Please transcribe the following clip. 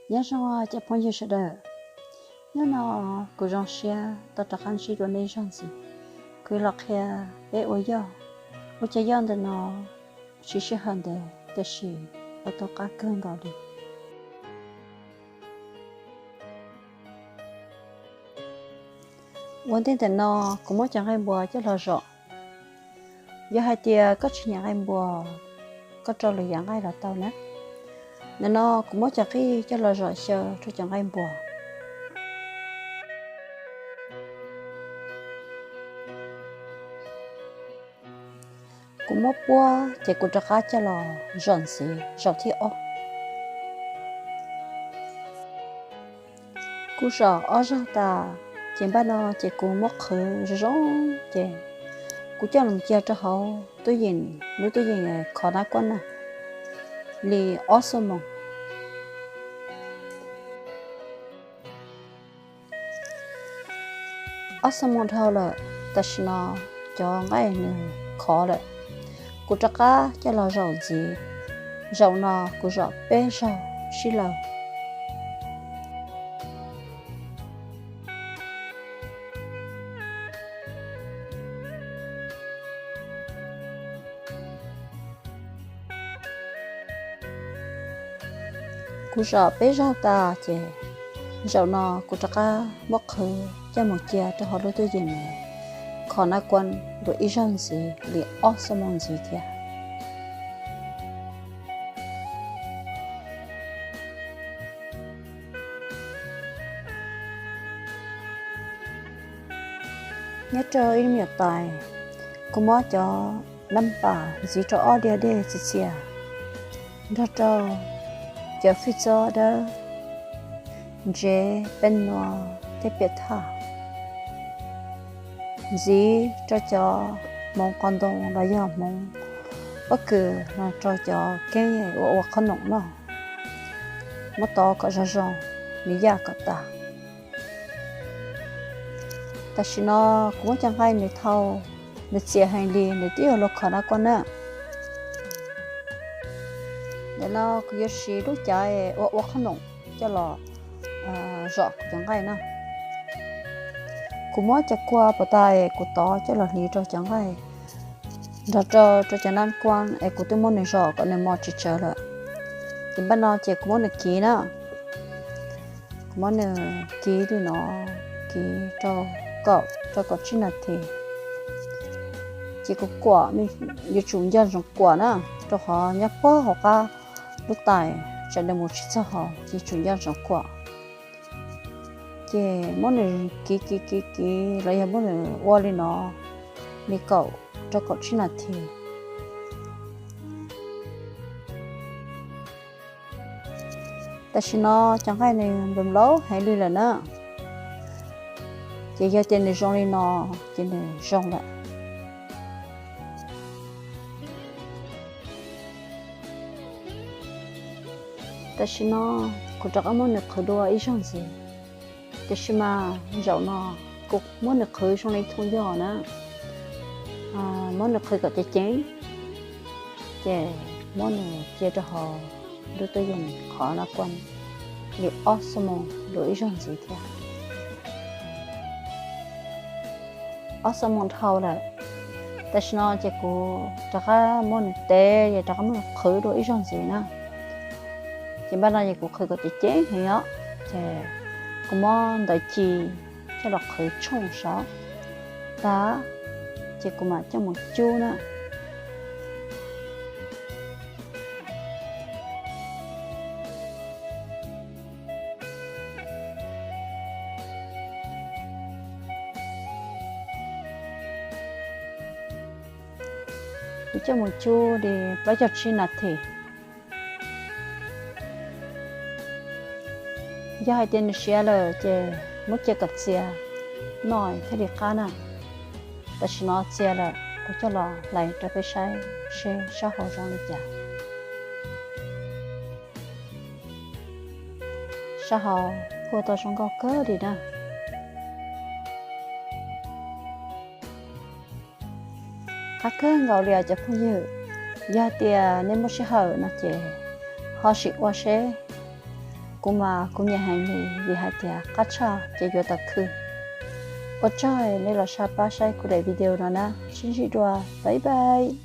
Nyob zoo cov phooj ywg sawv daws, hnub no kuv zoo siab tau rov qab ntsib dua nej ib zaug ntxiv. Kuv los qhia peb ua yoj, ua cov yoj ntawm no siv sij hawm ntev tiam sis ua tau qab kawg nkaus li. Ua ntej ntawm no kuv muab cov nqaij npua coj los zom. Yog hais tias koj tsis nyiam nqaij npua, koj rau lwm yam nqaij los tau na. Ntawm no kuv muab cov qij coj los zom xyaw rau cov nqaij npua. Kuv muab puab ces kuv rov qab coj los zom ntxiv zaum thib ob. Kuv zom ob zaug tas, ces npaj no ces kuv muab qhwv zoo zoo, ces kuv coj los cia rau hauv tub yees, lub tub yees khov nab kuab na, li ob xuab moos. Ob xuab moos dhau lawm, tam sim no cov nqaij nws khov lawm. Kuv rov qab coj los zaum ntxiv. Zaum no kuv zom peb zaug sib law. Kuv zom peb zaug tas ces zaum no kuv rov qab muab qhwv coj mus cia rau hauv lub tub yees khov nab kuab dua ib zaug ntxiv li ob xuab moos ntxiv thiab. Nyob rau ib me nyuam tais, kuv muab cov nab pas ntxiv rau ob diav dej txias txias, nrog rau cov fij txob dawb, ntsev, peb nuav thiab piam thaj. Ntxiv rau cov hmoov qos ntoo los yog hmoov pob kws los rau cov keeb ua ua qhob noom noj. Muab tov kom zoo zoo, nws yaj kom tas. Tam sim no kuv muab cov nqaij nws thau, nws txias heev li, nws twb yuav luag khov nab kuab na. Ntawm no kuv yuav siv lub cav ua ua qhob noom coj los zom kuv cov nqaij na. Kuv muab cov kua puas tas kuv tov coj los hliv rau cov nqaij, nrog rau rau cov nab kuab es kuv twb muab nws zom kom nws mos tsis tsawg lawm. Ces npaj no ces kuv muab nws kiv na. Kuv muab nws kiv li no, kiv rau kaum rau kaum tsib nas this. Ces kuv kuam, yuav tsum nco ntsoov kuam na, rau qhov nyob puag hauv qab lub tais tsam nws mus tsis txog hauv ces yuav tsum nco ntsoov kuam. Ces muab nws kiv kiv kiv kiv los yog muab nws ua li no li kaum rau kaum tsib nas this. Tam sim no cov nqaij nws nplaum nplaum heev li lawm na. Ces yog tias nws zoo li no ces nws zoo lawm. Tam sim no kuv rov qab muab nws qhwv dua ib zaug ntxiv, tiam sis mas zaum no kuv muab nws qhwv zoo li thooj yog na, muab nws qhwv kom ceev ceev, ces muab nws cia rau hauv lub tub yees qhov nab kuab li ob xuab moos dua ib zaug ntxiv thiab. Ob xuab moos dhau lawm, tam sim no ces kuv rov qab muab nws tev es rov qab muab nws qhwv dua ib zaug ntxiv na. Ces npaj no ces kuv qhwv kom ceev ceev heev os, ces kuv muab ntawv ci coj los qhwv tshooj saud tag, ces kuv mam coj mus cub na. Kuv coj mus cub li plaub caug tsib nas this. Yog hais tias nws siav lawm ces muab cia kom txias noj thiaj li qab na. Tam sim no txias lawm, kuv coj los hlais rau peb saib seb sab hauv zoo li cas. Sab hauv kuj tau zoo nkauj kawg li na. Qab kawg nkaus li os cov phooj ywg. Yog tias nej muaj sij hawm no ces ho sim ua seb. kuv mas kuv nyiam heev li vim hais tias qab tshaj ces yuav tau khwv. Ua tsaug nej los saib pab saib kuv daim video no na, sib ntsib dua, bye bye.